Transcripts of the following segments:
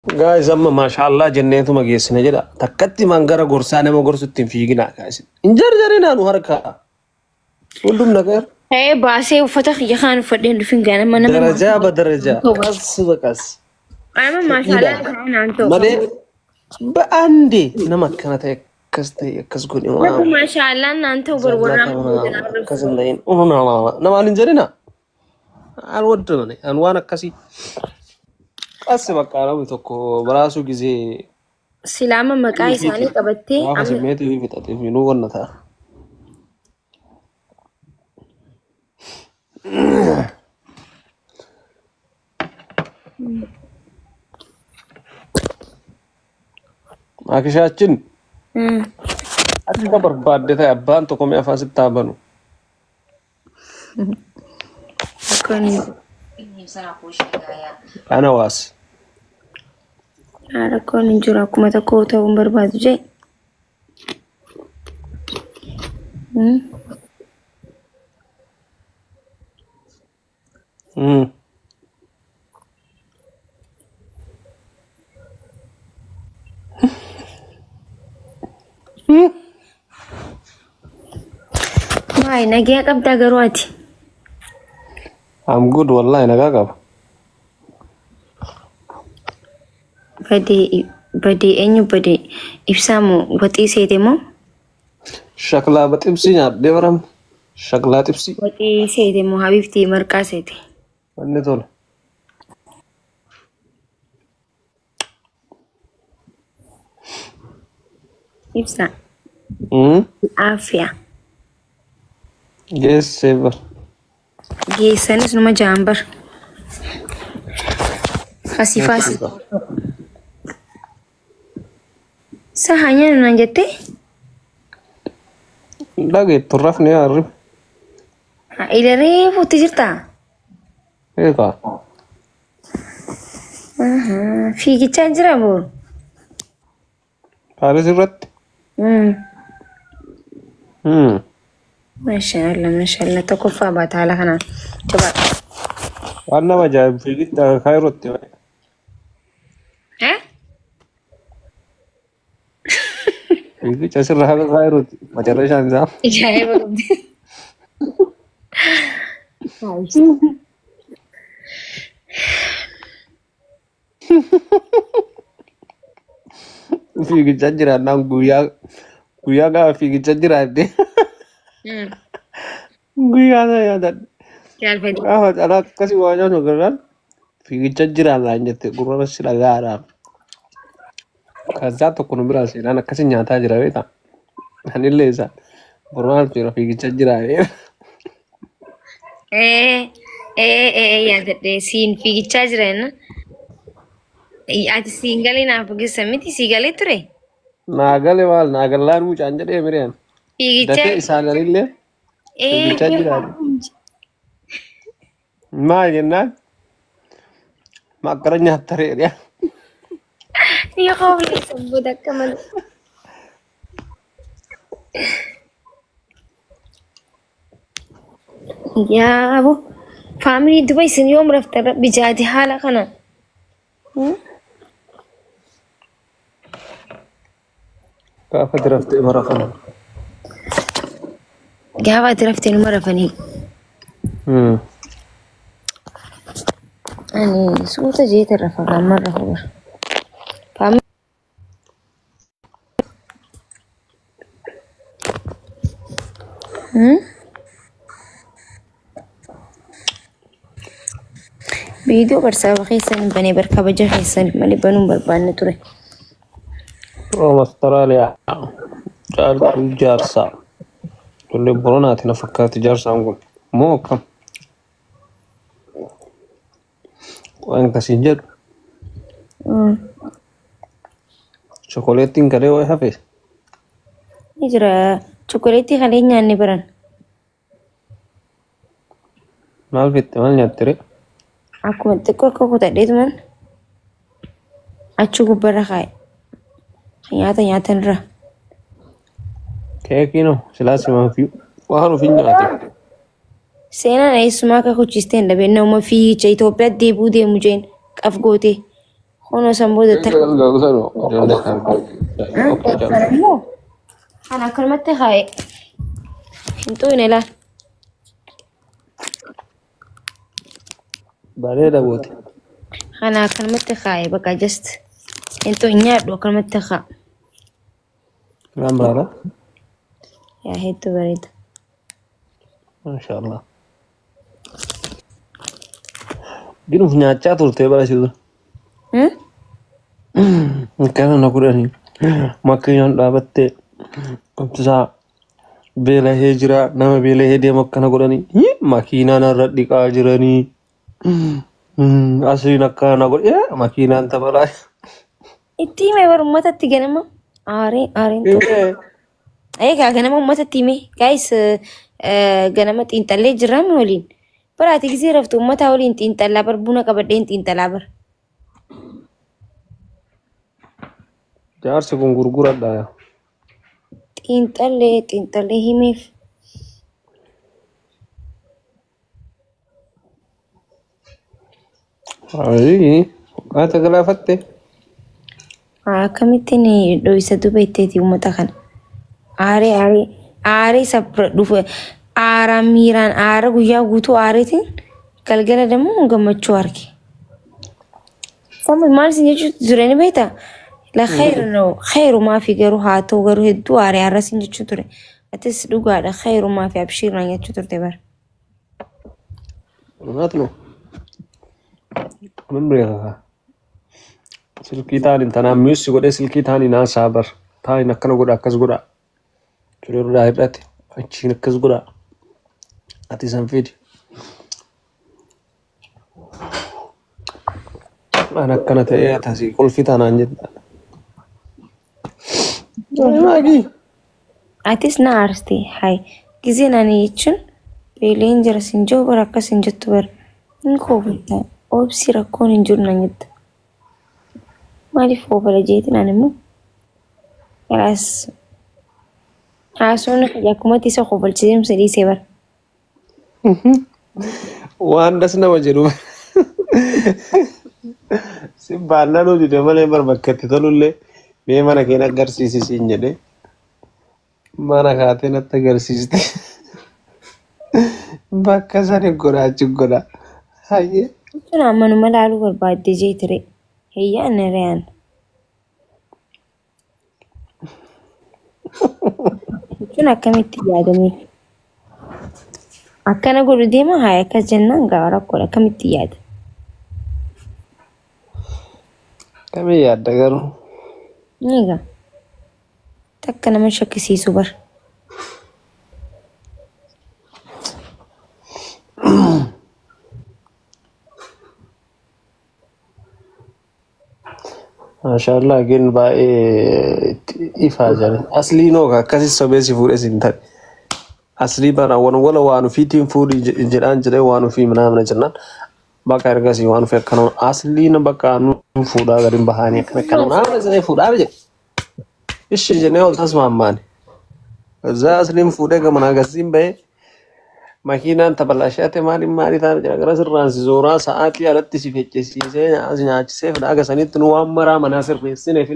Guys amma maashaallah jenneetuma geessina jedha. Takkatti maan gara gorsaa nama gorsutti hin fiiginaa guys. Hin jarjarinaa nu harkaa. Hundum nagar. Ee baasee uffata kiyya kaan uffadheen dhufin gaa nama nama. Darajaa badarajaa. Qas baqas. Ama maashaallah naan ta'u. Malee ba'aande nama akkana ta'e akkas ta'e akkas godhe. Rabbi maashaallah naan ta'u bar warra Akkas hin ta'in. Namaan hin jedhina. Alwadda an waan akkasii. Qas bakka namni tokko baraasuu gisee Silaama maqaa isaanii qabattee gaafa simmeetii fi fixatee fi nuu wanna ta'a. Maakishaachin akka barbaadde ta'e abbaan tokko mi'a afaan sitti haa banu. Ana waas. Rakkoon hin jiru akkuma tokko ta'uu hin barbaadu jee. Maay nagaa qabdaa garuu ati. I'm good wallahi nagaa qaba. Badee badee eenyu badee ibsaa moo waxii seete moo? Shaklaa baxibsii nyaadhee baram. Shaklaa xibsii. Waxii seete moo habibtii marqaa seete? Wanni tola. Ibsaa. Aafiyaa. Geessee bar. Geessanis numa ja'an bar. Asifaas. Sahaa nyaannu naan jettee? Dhageettu rafni yaarri. Ila reefuutti jirtaa? Eegaa. Fiigichaa jira boru. Paaris irratti. Maashaallah maashaallah tokkoffaa baata haala kanaan. Jabaadha. Waan nama ajaa'ibu fiigicha kaayirootti. Fiigicha asirra haga kaayirootti macarrashaan isaa. Ajaa'iba qabdi. Fiigicha jiraannaan guyyaa guyyaa gaafa fiigicha jiraadde guyyaa sana yaadadhe. Jaalfadhi. Gaafa calaa akkasii waa nyaannu garaan fiigicha jiraannaan jette gurra si dhagaadhaan. Kazaa tokko nu biraa seenaan akkasii nyaataa jira beektaa. Anillee isa borumaaf jira fiigicha jiraannee. Ee ee ee yaadadhe siin fiigichaa jira jenna. Ati siin galee naaf geessa miti sii galee ture. Naa gale maal naa gallaan mucaan jedhee mireen. Fiigichaa. Dafee isaan alillee fiigichaa jiraanne. Maal jennaan makkara nyaattaree Ni qoofne sammuu akka malee. Yaabo faamilii duba isin yoom raftan rabbi jaati haala kana. Gaafa diraftee bara kana. Gaafa ati raftee numa rafanii. Ani suuta jeeta rafa gaamma rafa bara. Faamilii. Viidiyoo barsaaba keessan hin banee bar kabaja keessan malee banuun barbaanne ture. Room Austraaliyaa. Caaltuu jaarsaa. Ijoollee Boronaati na fakkaatti jaarsaan kun. Moo akkam? Waan akkasiin jedhu. Chokoleettiin kalee wayi hafe. Ni jira chokoleettii kalee nyaanne baran. Maal fitte maal nyaatte ree? Akkuma xiqqoo akka kutadheetuman achi gubbarra kaa'e. Nyaata nyaatanirra. Keekii noo silaa simaan fi waan ofiin nyaate. Seenaan eessumaa akka kuchistee hin dhabeen nama fiigicha Itoophiyaatti deebi'uu deemu jeen qaf gootee. Kunoo san booda takka. Kana akkanumatti kaa'e. Hin xuqne laal. Bareeda goote. Kana akkanumatti kaa'e bakka just hin xuqne nyaadhu akkanumatti kaa'a. Waan biraadha. Yaa hedduu bareeda. Maashaallah. Ginuuf nyaachaa turte bara si dura. Akkana na godhanii makiinaan dhaabattee ibsaa beelahee jira nama beelahee deemu akkana godhanii makiinaan irra dhiqaa jiranii asliin akkana na godhe makiinaan tabalaa. Itti hime bara uummatatti ganama aaree aareen ture. Egaa ganama uummatatti hime guys ganama xiinxallee jirra mi waliin. Bara ati gisee raftu uummata waliin xiinxallaa bar buna qabadheen xiinxalaa bar. Jaarsi kun gurguradha. Xiinxallee xiinxallee himeef. Haati galaafatte. Akkamittiin dho'isa duuba itteeti uummata kana. Aaree aaree aaree isa dhufe aara miiraan aara guyyaa guutuu aareetiin galgala dammoo gammachuu arge. Sammi maal isin jechuutti ture ni beektaa? La khayrumaa fi garuu haa ta'u garuu hedduu aaree aara isin jechuu ture. Atis dhugaadha khayrumaa fi abshiirraan jechuu turte bara. Dhugaatu noo. Min beekaa. Silkii taaniin tanaan mi'uusi godhee silkii taaniin haasaa bar. Taaniin akkana godha akkas godha. Tureerraa hir'ate achiin akkas godha. Ati san fidi. Waan akkana ta'ee atasii qulfii taanaan jetta. Maagii. Atis na aarste hay giseen ani jechuun beeleen jira sin jiru bara akkas hin jettu bara. Hin koofalta obsi rakkoon hin jiru naan jetta. Maaliif koofala jeetiin ani immoo kalaas haasawni kiyya akkumatti isa koofalchiisee dhiisee bara. Waan das nama jedhu. Si baannaan dide malee bar bakka itti tolullee mee mana kee agarsiisi siin jedhee mana kaatee natti agarsiiste. Bakka sani godha achi godha. Hayyee. Jechuun ammanuma laaluu barbaadde jeetire. Heeyyaan na riyaan. Jechuun akkamitti yaadame? Akkana godhu deema haa akkas jennaan gaa rakkoodha akkamitti yaada? Kamii yaadda garuu? Egaa takka nama shakkisiisu bar. Maashaallah gin baay'ee ifaa jira. Aslii noo akkasi sobee si fuudhee si hin taane. Aslii bara wal waan ofiitiin fuudhi jedhaan jedhee waan ofii manaamna jennaan. Bakka ergasii waan ofii akkana asliin bakka nu fuudhaa gadi hin bahanii akkana akkana naamna jedhee fuudhaa jedhe. Ishi jennee ol tasmaammaani. Kaza asliin fuudhee gamana gasiin bahee makiinaan tabalashate maali maali taana jira gara sirraan si zooraa sa'aatii alatti si feccisiisee si nyaachisee fedha aga sanitti nu waan maraa manaa sirreessineef.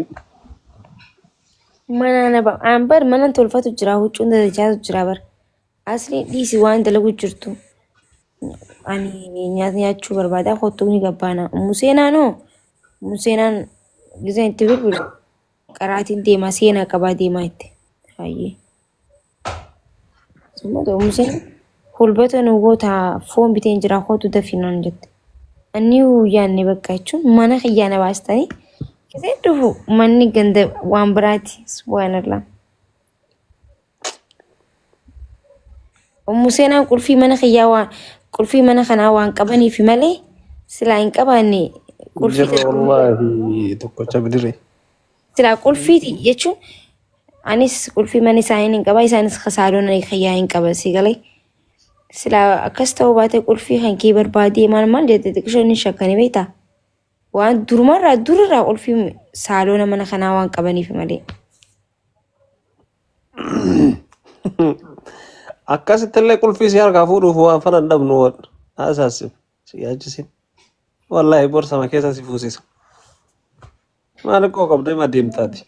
Mana na ba aan bar mana tolfatu jira huccuun dadachaatu jira bar. Asliin dhiisi waan dalagu jirtu. Ani nyaata nyaachuu barbaada kottuu ni gabbaana. Museenaanoo Museenaan giseen itti bilbilu qaraatiin deemaa seenaa qabaa deemaa itti. Hayyee. Summa Museen hulbata nu goota foon biteen jira kootu dafii naan jette. Inni yaadne bakka jechuun mana kiyyaa na baastanii giseen dhufu manni ganda waan biraati subhaanallah. Museenaan qulfii mana kiyyaa waan qulfii mana kanaa waan qabaniif malee silaa hin qabaanne qulfii Jirra wallaahi tokkocha bidire. Silaa qulfiiti jechuun anis qulfii mana isaanii hin qaba isaanis kasaadoon kiyyaa hin qaba si galee. Silaa akkas ta'uu baate qulfii kan kee barbaadee maal maal jette xiqqishoon hin shakkani beektaa? Waan durumarraa durirraa qulfii saaloona mana kanaa waan qabaniif malee. Akkasitti illee qulfii si harkaa fuudhuuf waan fana hin dhabnu waan haasaasif si yaachisin. Wallaahi borsama keessa si fuusisa. Maal koo qabdee ma deemtaati?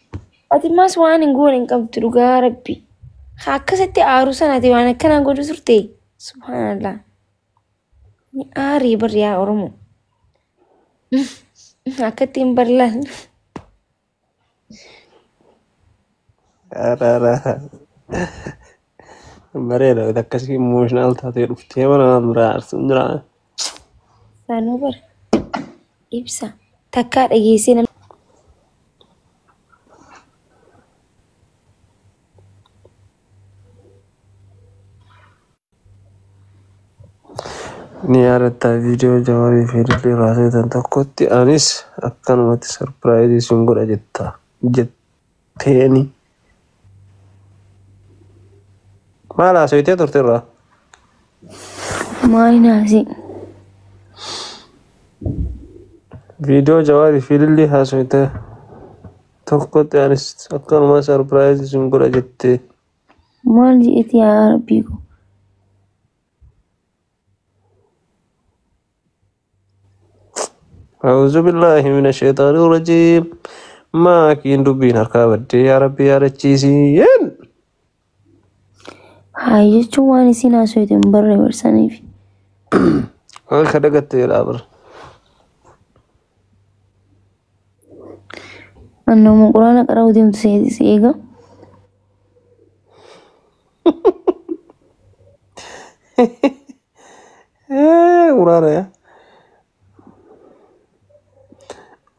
Ati maas waan hin goone hin qabdu dhugaa rabbi. Haa akkasitti aaru sana ati waan akkanaa godhu turte. Subhaanallah. Ni aarii barri yaa Oromoo. Akkatti hin barlaan. Bareeda akkasii emotional taatee dhuftee mana nama biraa aarsuun jira. Sanuu bara. Ibsa. Takkaa dhageessee namni. Ni yaadatta viidiyoo Jawaarii fi Ilillii raasetan tokkotti anis akkanumatti surprise sin godha jetta jetteeni. Maal haasofitee turte irraa? Maali naasii? Viidiyoo Jawaarii fi Ilillii haasofitee tokkotti anis akkanuma surprise sin godha jettee. Maal je'eeti yaa rabbii koo? أعوذ بالله من الشيطان الرجيم. Maakiin dubbiin harkaa baddee yaa rabbi yaadachiisiin. Haa jechuun waan isin haasofte hin barre barsaniif. Akka dagatte jedhaa bara. Annuma quraana qara'uu deemtu si eega. Quraana yaa.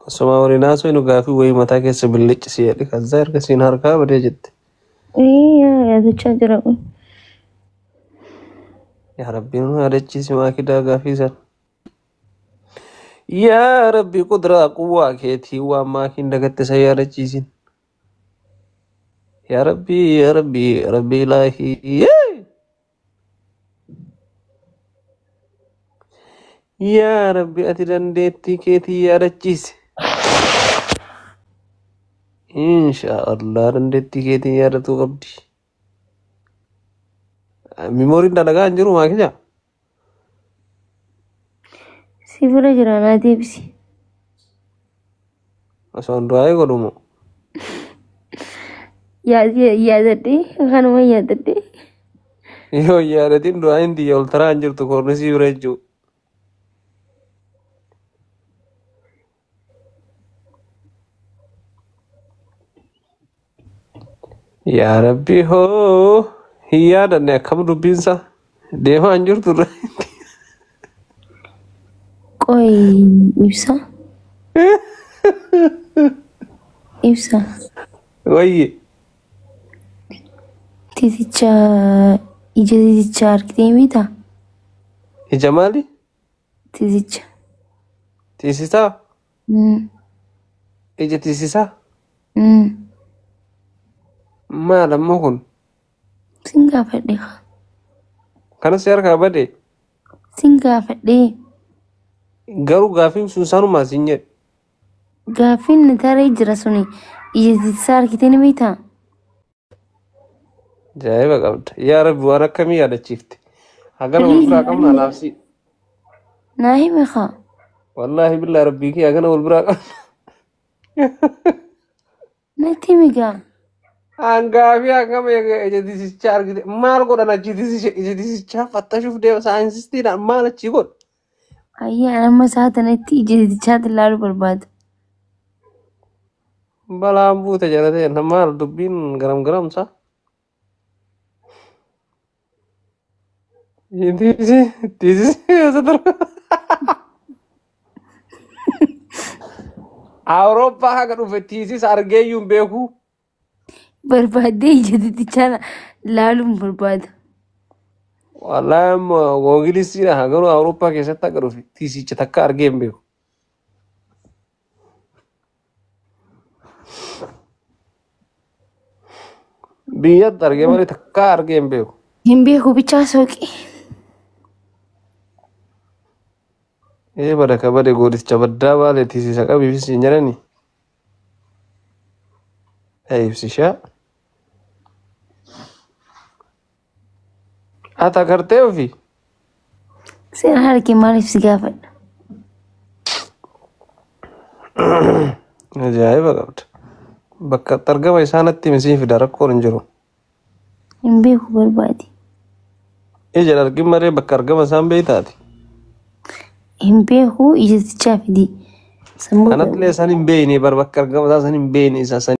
Osuma waliin haasofnu gaafii wayii mataa keessa billiccisi jedhe kazzaa erga siin harkaa badee jette. Ee yaadachaa jira kun. Yaa rabbi nu yaadachiisi maakidaa gaafii san. Yaa rabbi quduraa quwwaa keetii waan maakiin dagatte san yaadachiisin. Yaa rabbi yaa rabbi rabbi ilaahii. Yaa rabbi ati dandeettii keetii yaadachiisi. Insha Allah dandeettii keetiin yaadatuu qabdi. Memooriin dalagaa hin jiru maakija? Si bira jira naa deebisi. Osoo hin du'aa godhumo. Yaadadhee kanuma yaadadhee. Yoo hin yaadatin du'aa hin xiyya ol taraa hin jirtu koornisii bira jechuudha. Yaa rabbi hoo hin yaadanne akkam dubbiinsa deemaa hin jirtu irra. Qoy ibsa. Ibsa. Wayyi. Titicha ija titichaa argitee mitaa? Ija maali? Titicha. Tiisisaa? Ija tiisisaa? Maal ammoo kun? Sin gaafadhe kaa. Kanas si harkaa bade? Sin gaafadhe. Garuu gaaffiin sun sanumaa siin jedhe. Gaaffiin na taree jira suni ija titisaa argitee ni beektaa? Ajaa'iba qabda. Yaa rabbi waan akkamii yaadachiifte? Hagana wal biraa qabna laafsi. Naa himi kaa. Wallaahi billaa rabbii kee hagana wal biraa qabna. Natti himi gaa. Hangaafii hangam ija tiisichaa argite maal godhan achi ija tiisichaa fattashuuf deema saayinsistiidhaan maal achii godhu? Ayyaa amma isaa tanatti ija titichaatti ilaaluu barbaada. Balaan buute jala ta'e maal dubbiin garam garamsa? Tiisisi Awurooppaa haga dhufe tiisisa argeeyyuu hin beeku. Barbaadee ija titichaa ilaaluun barbaada. Wallaahi amma googilisiidha hagaruu Awurooppaa keessatti akka dhufe tiisicha takka argee hin beeku. Biyyatti argee malee takka argee hin beeku. Hin beeku bichaa sooqi. Ee bada ka bade goodicha baddaa baale tiisisa qabiifis hin jedhani. Ibsishaa. Ati agartee ofii? Seenaan argee maaliif si gaafadha? Ajaa'iba qabda. Bakka itti argama isaanatti misiin fida rakkoon hin jiru. Hin beeku barbaade. Ija argin maree bakka argama isaan beektaati. Hin beeku ijaatichaa fidi. Sammuu Kanatti illee isaan hin beekne bar bakka argama isaa san hin beekne isa san.